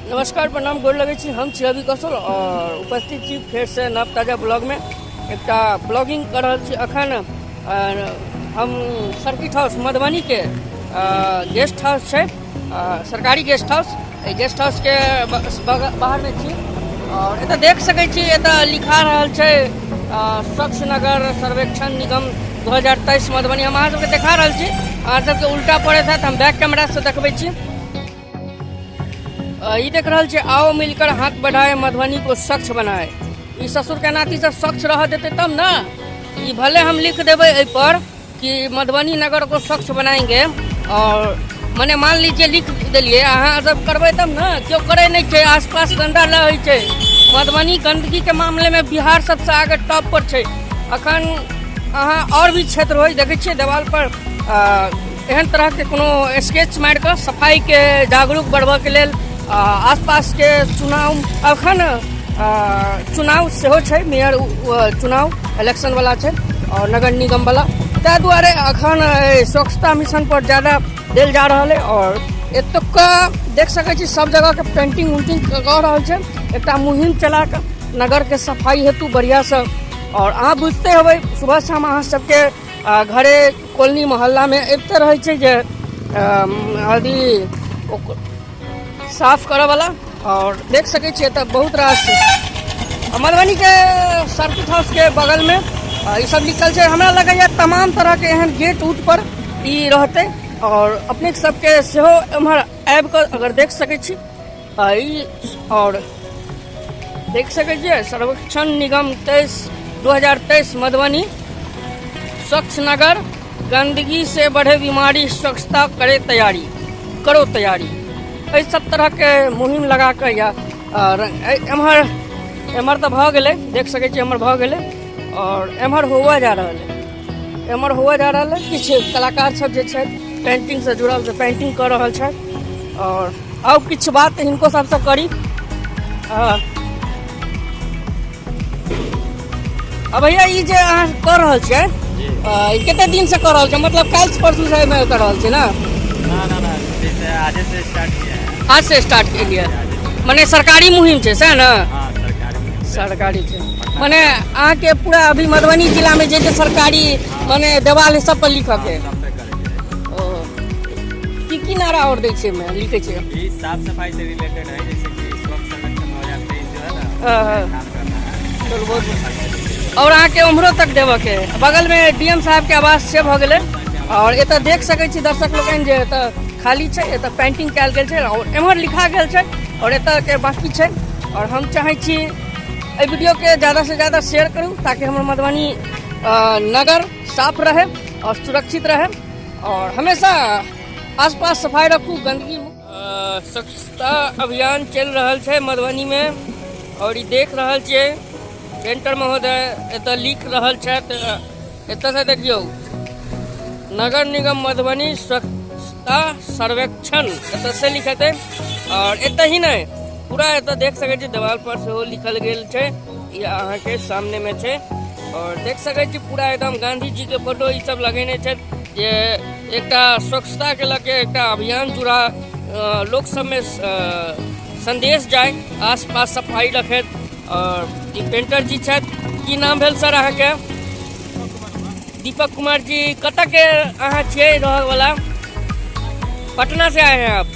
नमस्कार, प्रणाम, गोर लगै छी। हम छी रवि कौशल और उपस्थित छी फेरसँ नव ताजा ब्लॉगमे। एकटा ब्लॉगिंग कऽ रहल छी अखन। हम सर्किट हाउस मधुबनीके गेस्ट हाउस छै, सरकारी गेस्ट हाउस, एहि गेस्ट हाउसके बाहरमे छी और एतऽ देख सकै छी, एतऽ लिखा रहल छै स्वच्छ नगर सर्वेक्षण निगम 2023 मधुबनी। हम अहाँ सबके देखा रहल छी, अहाँ सबके उल्टा पड़ैत हैत, हम बैक कैमरासँ देखबै छी। ई देख रहल छै, आओ मिलकर हाथ बढ़ाए मधुबनी को स्वच्छ बनाए। ई ससुर के नाती सब स्वच्छ रह देते तब ना। ई भले हम लिख देबै एहि पर कि मधुबनी नगर को स्वच्छ बनाएंगे और मने मान लीजिए लिख देलिए, अहाँ सब करबै तब ना। केओ करै नहि छै, आसपास गन्दा रहै छै। मधुबनी गंदगी के मामले में बिहार सबसे आगे टॉप पर छै। अखन अहाँ और भी क्षेत्र होइ, देखै छियै देवाल पर एहन तरहके कोनो स्केच मारि कऽ सफाइके जागरूक बढ़बऽके लेल। आसपासके चुनाव, अखन चुनाव सेहो छै, मेयर चुनाव इलेक्शनवला छै आओर नगर निगमवला, ताहि दुआरे अखन स्वच्छता मिशन पर ज्यादा देल जा रहल अइ। आओर एतुका देख सकै छी, सब जगहके पेंटिंग उंटिंग कऽ रहल छै, एकटा मुहिम चला कऽ नगरके सफाइ हेतु बढ़िआँसँ। आओर अहाँ बुझिते हेबै, सुबह शाम अहाँ सबके घरे कॉलोनी मोहल्लामे अबिते रहै छै जे अथी साफ करऽवला। आओर देख सकै छियै एतऽ बहुत रास मधुबनीके सर्किट हाउसके बगलमे ई सब लिखल छै। हमरा लगैए तमाम तरहके एहन गेट उट पर ई रहतै आओर अपने सबके सेहो एम्हर आबि कऽ अगर देख सकै छी ई। आओर देख सकै छियै, सर्वेक्षण निगम 2023 मधुबनी, स्वच्छ नगर, गंदगी से बढ़े बीमारी, स्वच्छता करे तैयारी, करो तैयारी। एहि सब तरहके मुहिम लगा कऽ या एम्हर एम्हर तऽ भऽ गेलै, देख सकै छियै एम्हर भऽ गेलै आओर एम्हर हुअ जा रहल है, एम्हर हुअ जा रहल है। किछु कलाकार सब जे छै पेंटिंगसँ जुड़ल, से पेंटिंग कऽ रहल छथि। आओर आउ किछु बात हिनको सबसँ करी। अब भैया, ई जे अहाँ कऽ रहल छियै, ई कते दिन से कऽ रहल छियै? मतलब काल्हि परसू से एहिमे कऽ रहल छियै ना? ना ना ना, जैसे आजे से स्टार्ट किया है। आज से स्टार्ट केलियै, मने सरकारी मुहिम छै, सएह ने? हाँ, सरकारी में। सरकारी छै, मने अहाँके पूरा अभी मधुबनी जिलामे जे जे सरकारी मने देवाल है, सब पर लिखऽ के? सब पे करेंगे। ओ की की नारा आओर दै छियै एहिमे, लिखै छियै? ये साफ सफाई से रिलेटेड है, जैसे कि स्वच्छ सर्वेक्षण 2023 जो है ना, हाँ। काम करना है। चलू, बहुत। आओर अहाँके उम्हरो तक देबऽ के, बगलमे डीएम साहबके आवास से भऽ गेलै। आओर एतऽ देख सकै छी दर्शक लोकनि जे एतऽ खाली छै, एतऽ पेंटिंग कयल गेल छै आओर एम्हर लिखा गेल छै आओर एतऽ के बाकी छै। आओर हम चाहै छी एहि वीडियोके ज़्यादासँ ज़्यादा शेयर करू ताकि हमर मधुबनी नगर साफ रहे आओर सुरक्षित रहे आओर हमेशा आसपास सफाइ रखू, गंदगी। स्वच्छता अभियान चलि रहल छै मधुबनीमे आओर ई देख रहल छियै, पेंटर महोदय एतऽ लिख रहल छथि। एतऽसँ देखियौ, नगर निगम मधुबनी स्वच्छता सर्वेक्षण एतऽ से लिखेतै। आओर एतऽ ही नहि, पूरा एतऽ देख सकै छी, देवाल पर सेहो लिखल गेल छै। ई अहाँके सामनेमे छै आओर देख सकै छी, पूरा एकदम गांधी जी के फोटो ई सब लगेने छथि जे एकटा स्वच्छता के लऽ के एकटा अभियान जुड़ा, लोक सबमे संदेश जाय, आसपास सफाई रखैत। आओर ई पेंटर जी छथि। की नाम भेल सर अहाँके? दीपक कुमार जी। कतऽ के अहाँ छियै रहऽवला? पटना से आए हैं आप?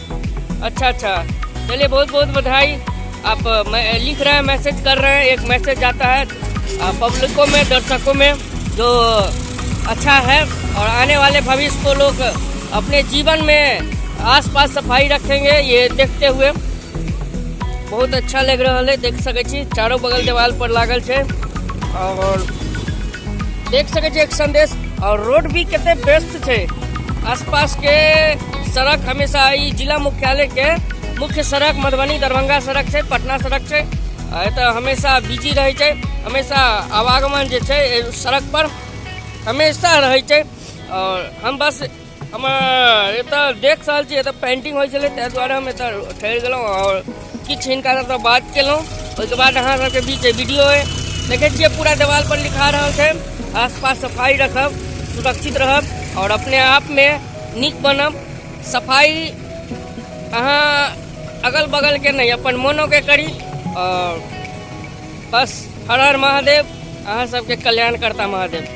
अच्छा अच्छा, चलिए, बहुत बहुत बधाई। आप लिख रहे हैं, मैसेज कर रहे हैं, एक मैसेज जाता है पब्लिकों में, दर्शकों में, जो अच्छा है और आने वाले भविष्य को लोग अपने जीवन में आसपास सफाई रखेंगे, ये देखते हुए बहुत अच्छा लग रहा है। देख सकै छी, चारो बगल देवाल पर लागल छै और देख सकै छी एक संदेश। और रोड भी कते व्यस्त छै, आसपास के सड़क हमेशा ई जिला मुख्यालय के मुख्य सड़क मधुबनी दरभंगा सड़क छै, पटना सड़क छै, एतऽ हमेशा बिजी रहै छै, हमेशा आवागमन जे छै एहि सड़क पर हमेशा रहै छै। आओर हम बस हमर एतऽ देख रहल छी, एतऽ पेंटिंग होइ छलै, ताहि दुआरे हम एतऽ ठहरि गेलहुँ आओर किछु हिनका सबसँ बात केलहुँ। ओहिके बाद अहाँ सबके बीच वीडियो अइ। देखै छियै, पूरा देवाल पर लिखा रहल छै, आसपास सफाइ रखब, सुरक्षित रहब आओर अपने आपमे नीक बनब। सफाइ अहाँ अगल बगलके नहि, अपन मोनोके करी। आओर बस हर हर महादेव, अहाँ सबके कल्याण करता महादेव।